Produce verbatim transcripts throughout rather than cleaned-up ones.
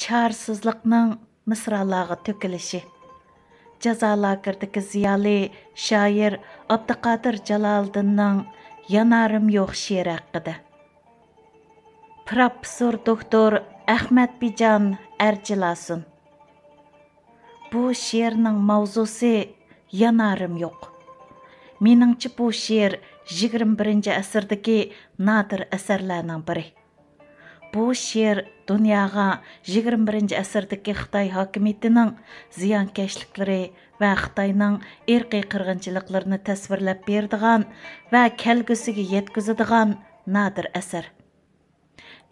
چارىسىزلىقنىڭ مىسرالارغا تۆكۈلۈشى. جازا لاگېرىدىكى زىيالىي شائىر ئابدۇقادىر جالالىدىننىڭ يانارىم يوق شېئىرى ھەققىدە. پىروفېسسور دوكتور ئەخمەت بىجان ئەرجىلاسۇن. بۇ شېئىرنىڭ ماۋزۇسى يانارىم يوق. مېنىڭچە، بۇ شېئىر يىگىرمە بىرىنچى ئەسىردىكى نادىر ئەسەرلەرنىڭ بىرى. بۇ شېئىر دۇنياغا يىگىرمە بىرىنچى ئەسىردىكى خىتاي ھاكىمىيىتىنىڭ زىيانكەشلىكلىرى ۋە خىتاينىڭ ئىرقىي قىرغىنچىلىقلىرىنى تەسۋىرلەپ بېرىدىغان ۋە كەلگۈسىگە يەتكۈزىدىغان نادىر ئەسەر.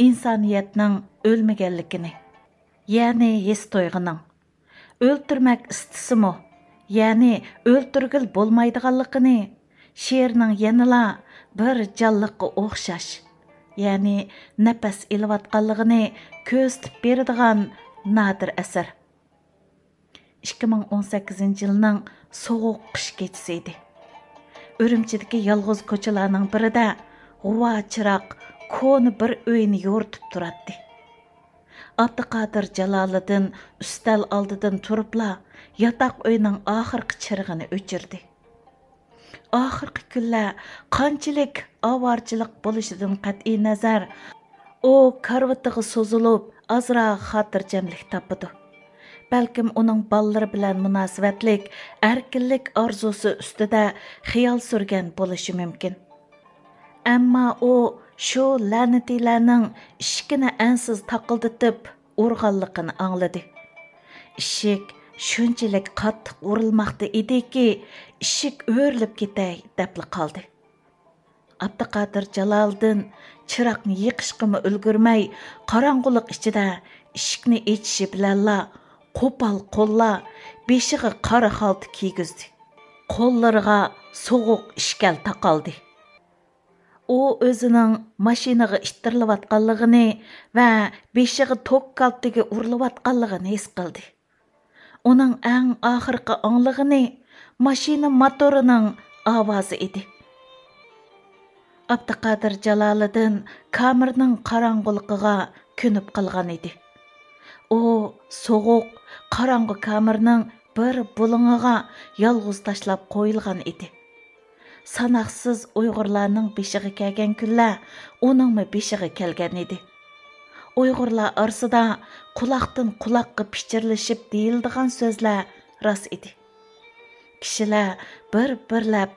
ئىنسانىيەتنىڭ ئۆلمىگەنلىكىنى، يەنى ھېس تۇيغۇنىڭ، ئۆلتۈرمەك ئىستىسىمۇ، يەنى ئۆلتۈرگىلى بولمايدىغانلىقىنى، شېئىرنىڭ يەنىلا بىر جانلىققا ئوخشاش، يەنى نەپەس ئېلىۋاتقانلىقىنى كۆرسىتىپ بېرىدىغان نادىر ئەسەر. ئىككى مىڭ ئون سەككىزىنچى يىلنىڭ سوغۇق قىش كېچىسى ئىدى. ئۈرۈمچىدىكى يالغۇز كوچىلارنىڭ بىرىدە غۇۋا چىراغ كونا بىر ئۆينى يورۇتۇپ تۇراتتى. ئابدۇقادىر جالالىدىن ئۈستەل ئالدىدىن تۇرۇپلا ياتاق ئۆينىڭ ئاخىرقى چىرىغىنى ئۆچۈردى. ئاخىرقى كۈنلەر قانچىلىك ئاۋارىچىلىك بولۇشىدىن قەتئىينەزەر، ئۇ كارىۋىتىغا سوزۇلۇپ، ئازراق خاتىرجەملىك تاپىدۇ. بەلكىم ئۇنىڭ بالىلىرى بىلەن مۇناسىۋەتلىك ئەركىنلىك ئارزۇسى ئۈستىدە خىيال سۈرگەن بولۇشى مۇمكىن. ئەمما ئۇ شۇ لەنىتىيلەرنىڭ ئىشىكىنى ئەنسىز تاقىلدىتىپ ئۇرغانلىقىنى ئاڭلىدى. ئىشىك شۇنچىلىك قاتتىق ئۇرۇلماقتا ئىدىكى، ئىشىك ئۆرۈلۈپ كېتەي دەپلا قالدى. ئابدۇقادىر جالالىدىن چىراغنى يېقىشقىمۇ ئۈلگۈرمەي، قاراڭغۇلۇق ئىچىدە ئىشىكنى ئېچىشى بىلەنلا، قوپال قوللار بېشىغا قارا خالتا كىيگۈزدى. قوللىرىغا سوغۇق ئىشكەل تاقالدى. ئۇ ئۆزىنىڭ ماشىنىغا ئىتتىرىلىۋاتقانلىقىنى ۋە بېشىغا توك كالتىگى ئۇرۇلۇۋاتقانلىقىنى ھېس قىلدى. ئۇنىڭ ئەڭ ئاخىرقى ئاڭلىغىنى ماشىنا موتورىنىڭ ئاۋازى ئىدى. ئابدۇقادىر جالالىدىن كامېرنىڭ قاراڭغۇلۇقىغا كۆنۈپ قالغان ئىدى. ئۇ سوغۇق، قاراڭغۇ كامېرنىڭ بىر بۇلۇڭىغا يالغۇز تاشلاپ قويۇلغان ئىدى. ساناقسىز ئۇيغۇرلارنىڭ بېشىغا كەلگەن كۈنلەر ئۇنىڭمۇ بېشىغا كەلگەن ئىدى. ئۇيغۇرلار ئارىسىدا قۇلاقتىن قۇلاققا پىچىرلىشىپ دېيىلىدىغان سۆزلەر راست ئىدى. كىشىلەر بىر-بىرلەپ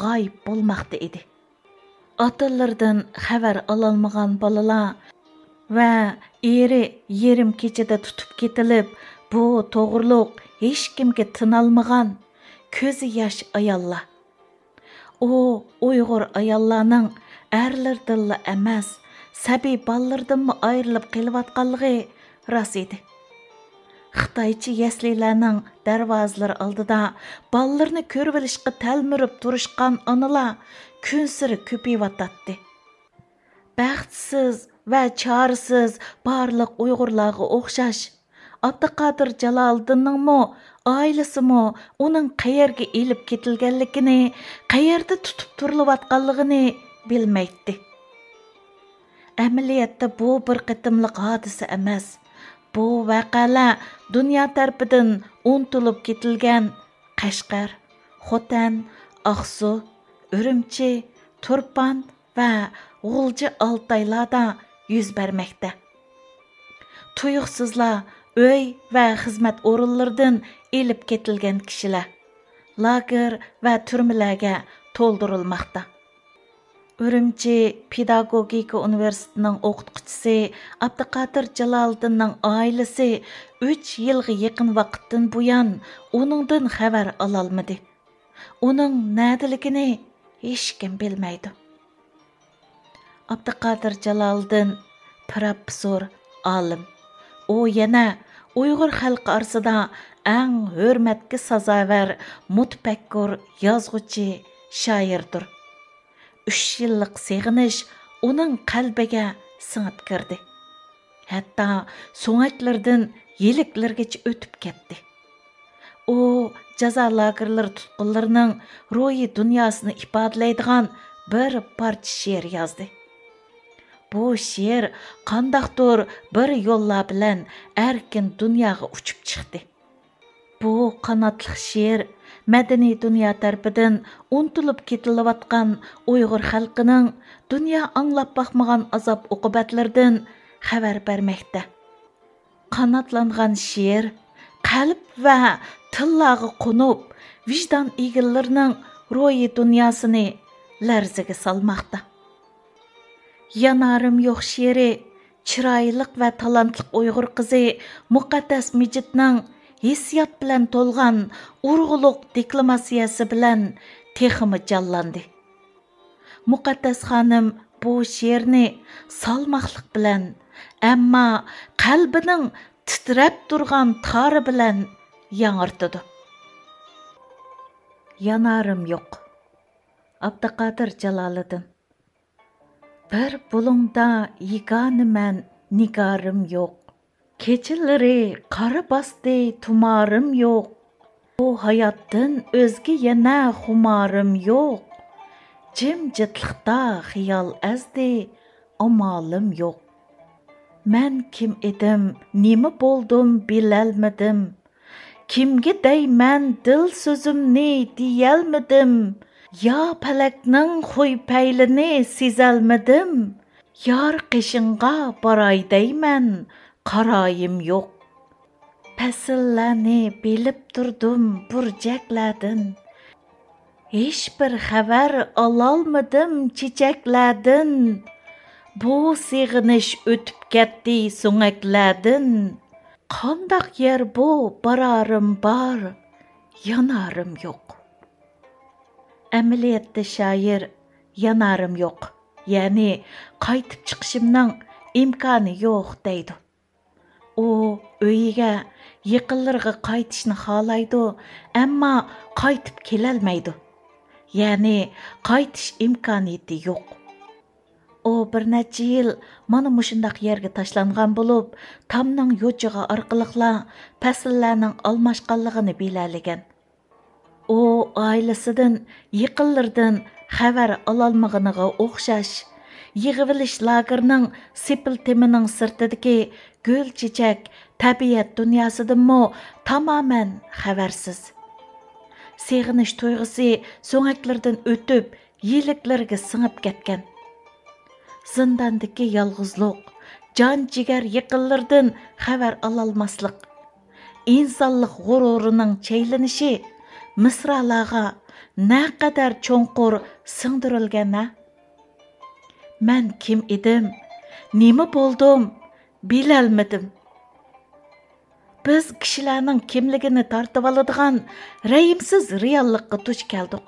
غايىب بولماقتا ئىدى. ئاتىلىرىدىن خەۋەر ئالالمىغان بالىلار ۋە ئېرى يېرىم كېچىدە تۇتۇپ كېتىلىپ، بۇ توغرۇلۇق ھېچكىمگە تىنالمىغان كۆزى ياش ئاياللار. ئۇ ئۇيغۇر ئاياللارنىڭ ئەرلىرىدىنلا ئەمەس، سەبىي بالىلىرىدىنمۇ ئايرىلىپ قېلىۋاتقانلىقى راست ئىدى. خىتايچە يەسلىلەرنىڭ دەرۋازىلىرى ئالدىدا بالىلىرىنى كۆرۈۋېلىشقا تەلمۈرۈپ تۇرۇشقان ئانىلار كۈنسېرى كۆپىيىۋاتاتتى. بەختسىز ۋە چارىسىز بارلىق ئۇيغۇرلارغا ئوخشاش، ئابدۇقادىر جالالىدىننىڭمۇ، ئائىلىسىمۇ ئۇنىڭ قەيەرگە ئېلىپ كېتىلگەنلىكىنى، قەيەردە تۇتۇپ تۇرۇلۇۋاتقانلىقىنى بىلمەيتتى. ئەمەلىيەتتە بۇ بىر قېتىملىق ھادىسە ئەمەس. بۇ ۋەقەلەر دۇنيا تەرىپىدىن ئۇنتۇلۇپ كېتىلگەن قەشقەر، خوتەن، ئاقسۇ، ئۈرۈمچى، تۇرپان ۋە غۇلجا ئالتايلاردا يۈز بەرمەكتە. تۇيۇقسىزلا ئۆي ۋە خىزمەت ئورۇنلىرىدىن ئېلىپ كېتىلگەن كىشىلەر لاگېر ۋە تۈرمىلەرگە تولدۇرۇلماقتا. ئۈرۈمچى پېداگوگىكا ئۇنىۋېرسىتېتىنىڭ ئوقۇتقۇچىسى ئابدۇقادىر جالالىدىننىڭ ئائىلىسى ئۈچ يىلغا يېقىن ۋاقىتتىن بۇيان ئۇنىڭدىن خەۋەر ئالالمىدى. ئۇنىڭ نەدىلىكىنى ھېچكىم بىلمەيدۇ. ئابدۇقادىر جالالىدىن پىروفېسسور، ئالىم. ئۇ يەنە ئۇيغۇر خەلقى ئارىسىدا ئەڭ ھۆرمەتكە سازاۋەر مۇتەپەككۇر، يازغۇچى، شائىردۇر. ئۈچ يىللىق سېغىنىش ئۇنىڭ قەلبىگە سىڭىپ كىردى. ھەتتا سۆڭەكلىرىدىن يىلىكلىرىگىچە ئۆتۈپ كەتتى. ئۇ جازا لاگېرلىرى تۇتقۇنلىرىنىڭ روھىي دۇنياسىنى ئىپادىلەيدىغان بىر پارچە شېئىر يازدى. بۇ شېئىر قانداقتۇر بىر يوللار بىلەن ئەركىن دۇنياغا ئۇچۇپ چىقتى. بۇ قاناتلىق شېئىر مەدەنىي دۇنيا تەرىپىدىن ئۇنتۇلۇپ كېتىلىۋاتقان ئۇيغۇر خەلقىنىڭ دۇنيا ئاڭلاپ باقمىغان ئازاب-ئوقۇبەتلىرىدىن خەۋەر بەرمەكتە. قاناتلانغان شېئىر قەلب ۋە تىللارغا قونۇپ، ۋىجدان ئىگىلىرىنىڭ روھىي دۇنياسىنى لەرزىگە سالماقتا. يانارىم يوق شېئىرى چىرايلىق ۋە تالانتلىق ئۇيغۇر قىزى مۇقەددەس مىجىتنىڭ ھېسسىيات بىلەن تولغان ئۇرغۇلۇق دېكلاماتسىيەسى بىلەن تېخىمۇ جانلاندى. مۇقەددەس خانىم بۇ شېئىرنى سالماقلىق بىلەن، ئەمما قەلبىنىڭ تىترەپ تۇرغان تارى بىلەن ياڭرىتىدۇ. يانارىم يوق. ئابدۇقادىر جالالىدىن. بىر بۇلۇڭدا يېگانە مەن، نىگارىم يوق. كېچىلىرى قارا باستى، تۇمارىم يوق. بۇ ھاياتتىن ئۆزگە يەنە خۇمارىم يوق. جىمجىتلىقتا خىيال ئەزدى، ئامالىم يوق. مەن كىم ئىدىم، نېمە بولدۇم، بىلەلمىدىم. كىمگە دەيمەن دىل سۆزۈمنى، دېيەلمىدىم. يا پەلەكنىڭ خۇي پەيلىنى سېزەلمىدىم. يار قېشىڭغا باراي دەيمەن، قارايىم يوق. پەسىللەرنى بىلىپ تۇردۇم بۇرجەكلەردىن. ھېچبىر خەۋەر ئالالمىدىم چېچەكلەردىن. بۇ سېغىنىش ئۆتۈپ كەتتى سۆڭەكلەردىن. قانداق يەر بۇ، بارارىم بار، يانارىم يوق. ئەمەلىيەتتە شائىر يانارىم يوق، يەنى قايتىپ چىقىشىمنىڭ ئىمكانى يوق دەيدۇ. ئۇ ئۆيىگە، يېقىنلىرىغا قايتىشنى خالايدۇ، ئەمما قايتىپ كېلەلمەيدۇ. يەنى قايتىش ئىمكانىيىتى يوق. ئۇ بىر نەچچە يىل مانا مۇشۇنداق يەرگە تاشلانغان بولۇپ، تامنىڭ يوچۇقى ئارقىلىقلا پەسىللەرنىڭ ئالماشقانلىقىنى بىلەلىگەن. ئۇ ئائىلىسىدىن، يېقىنلىرىدىن خەۋەر ئالالمىغىنىغا ئوخشاش، يىغىۋېلىش لاگېرىنىڭ سېپىل تېمىنىڭ سىرتىدىكى گۈل-چېچەك، تەبىئەت دۇنياسىدىنمۇ تامامەن خەۋەرسىز. سېغىنىش تۇيغۇسى سۆڭەكلىرىدىن ئۆتۈپ، يىلىكلىرىگە سىڭىپ كەتكەن. زىنداندىكى يالغۇزلۇق، جان-جىگەر يېقىنلىرىدىن خەۋەر ئالالماسلىق، ئىنسانلىق غۇرۇرىنىڭ چەيلىنىشى مىسرالارغا نەقەدەر چوڭقۇر سىڭدۈرۈلگەن ھە! مەن كىم ئىدىم، نېمە بولدۇم، بىلەلمىدىم. بىز كىشىلەرنىڭ كىملىكىنى تارتىۋالىدىغان رەھىمسىز رېئاللىققا دۇچ كەلدۇق.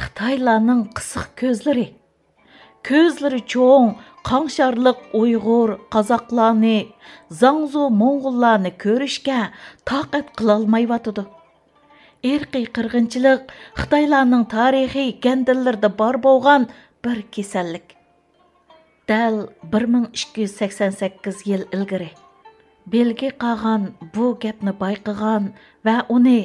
خىتايلارنىڭ قىسىق كۆزلىرى، كۆزلىرى چوڭ، قاڭشارلىق ئۇيغۇر، قازاقلارنى، زاڭزۇ موڭغۇللارنى كۆرۈشكە تاقەت قىلالمايۋاتىدۇ. ئىرقىي قىرغىنچىلىق خىتايلارنىڭ تارىخىي گەندىللىرىدە بار بولغان بىر كېسەللىك. دەل بىر مىڭ ئىككى يۈز سەكسەن سەككىز يىل ئىلگىرى بىلگى قاغان بۇ گەپنى بايقىغان ۋە ئۇنى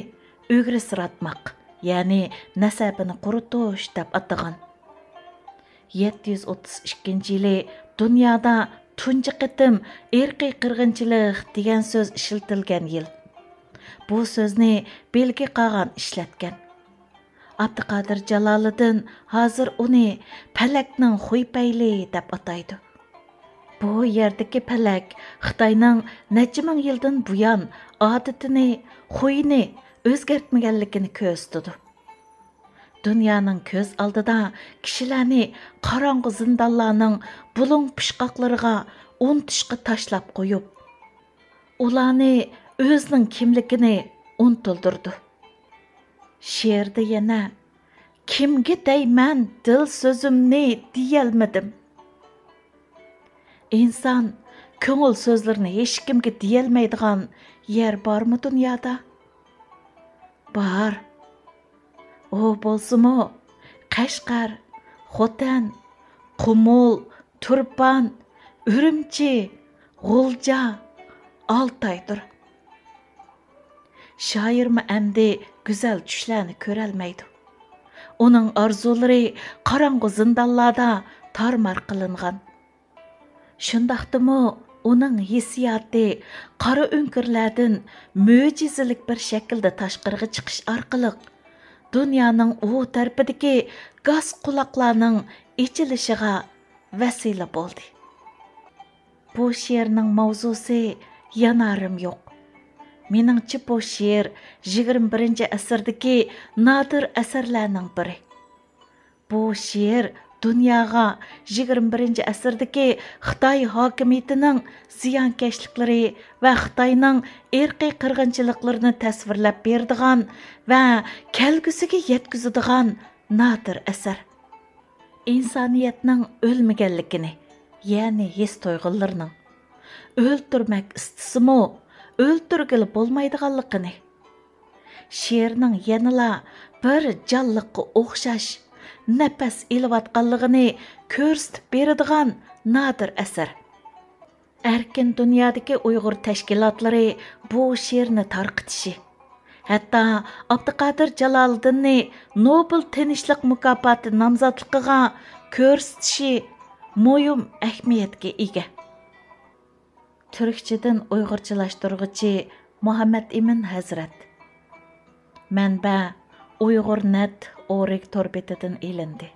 ئۆگرىسىراتماق، يەنى نەسەبىنى قۇرۇتۇش دەپ ئاتىغان. يەتتە يۈز ئوتتۇز ئىككىنچى يىلى دۇنيادا تۇنجى قېتىم ئىرقىي قىرغىنچىلىق دېگەن سۆز ئىشلىتىلگەن يىل. بۇ سۆزنى بىلگى قاغان ئىشلەتكەن. ئابدۇقادىر جالالىدىن ھازىر ئۇنى پەلەكنىڭ خۇي پەيلى دەپ ئاتايدۇ. بۇ يەردىكى پەلەك خىتاينىڭ نەچچە مىڭ يىلدىن بۇيان ئادىتىنى، خۇيىنى ئۆزگەرتمىگەنلىكىنى كۆرسىتىدۇ. دۇنيانىڭ كۆز ئالدىدا كىشىلەرنى قاراڭغۇ زىندانلارنىڭ بۇلۇڭ پۇچقاقلىرىغا ئۇنتۇشقا تاشلاپ قويۇپ، ئۇلارنى ئۆزىنىڭ كىملىكىنى ئۇنتۇلدۇرىدۇ. شېئىردا يەنە، «كىمگە دەيمەن دىل سۆزۈمنى دېيەلمىدىم.» ئىنسان كۆڭۈل سۆزلىرىنى ھېچكىمگە دېيەلمەيدىغان يەر بارمۇ دۇنيادا؟ بار. ئۇ بولسىمۇ قەشقەر، خوتەن، قۇمۇل، تۇرپان، ئۈرۈمچى، غۇلجا، ئالتايدۇر. شائىرمۇ ئەمدى گۈزەل چۈشلەرنى كۆرەلمەيدۇ. ئۇنىڭ ئارزۇلىرى قاراڭغۇ زىندانلاردا تارمار قىلىنغان. شۇنداقتىمۇ ئۇنىڭ ھېسسىياتى قارا ئۆڭكۈرلەردىن مۆجىزىلىك بىر شەكىلدە تاشقىرىغا چىقىش ئارقىلىق دۇنيانىڭ ئۇ تەرىپىدىكى گاس قۇلاقلارنىڭ ئېچىلىشىغا ۋەسىلە بولدى. بۇ شېئىرنىڭ ماۋزۇسى يانارىم يوق. مېنىڭچە، بۇ شېئىر يىگىرمە بىرىنچى ئەسىردىكى نادىر ئەسەرلەرنىڭ بىرى. بۇ شېئىر دۇنياغا يىگىرمە بىرىنچى ئەسىردىكى خىتاي ھاكىمىيىتىنىڭ زىيانكەشلىكلىرى ۋە خىتاينىڭ ئىرقىي قىرغىنچىلىقلىرىنى تەسۋىرلەپ بېرىدىغان ۋە كەلگۈسىگە يەتكۈزىدىغان نادىر ئەسەر. ئىنسانىيەتنىڭ ئۆلمىگەنلىكىنى، يەنى ھېس تۇيغۇلىرىنىڭ، ئۆلتۈرمەك ئىستىسىمۇ، ئۆلتۈرگىلى بولمايدىغانلىقىنى، شېئىرنىڭ يەنىلا بىر جانلىققا ئوخشاش نەپەس ئېلىۋاتقانلىقىنى كۆرسىتىپ بېرىدىغان نادىر ئەسەر. ئەركىن دۇنيادىكى ئۇيغۇر تەشكىلاتلىرى بۇ شېئىرنى تارقىتىشى، ھەتتا ئابدۇقادىر جالالىدىننى نوبېل تىنچلىق مۇكاپاتى نامزاتلىقىغا كۆرسىتىشى مۇھىم ئەھمىيەتكە ئىگە. تۈركچىدىن ئۇيغۇرچىلاشتۇرغۇچى مۇھەممەد ئىمىن ھەزرەت. مەنبە: ئۇيغۇر نەت ئورگ تور بېتىدىن ئېلىندى.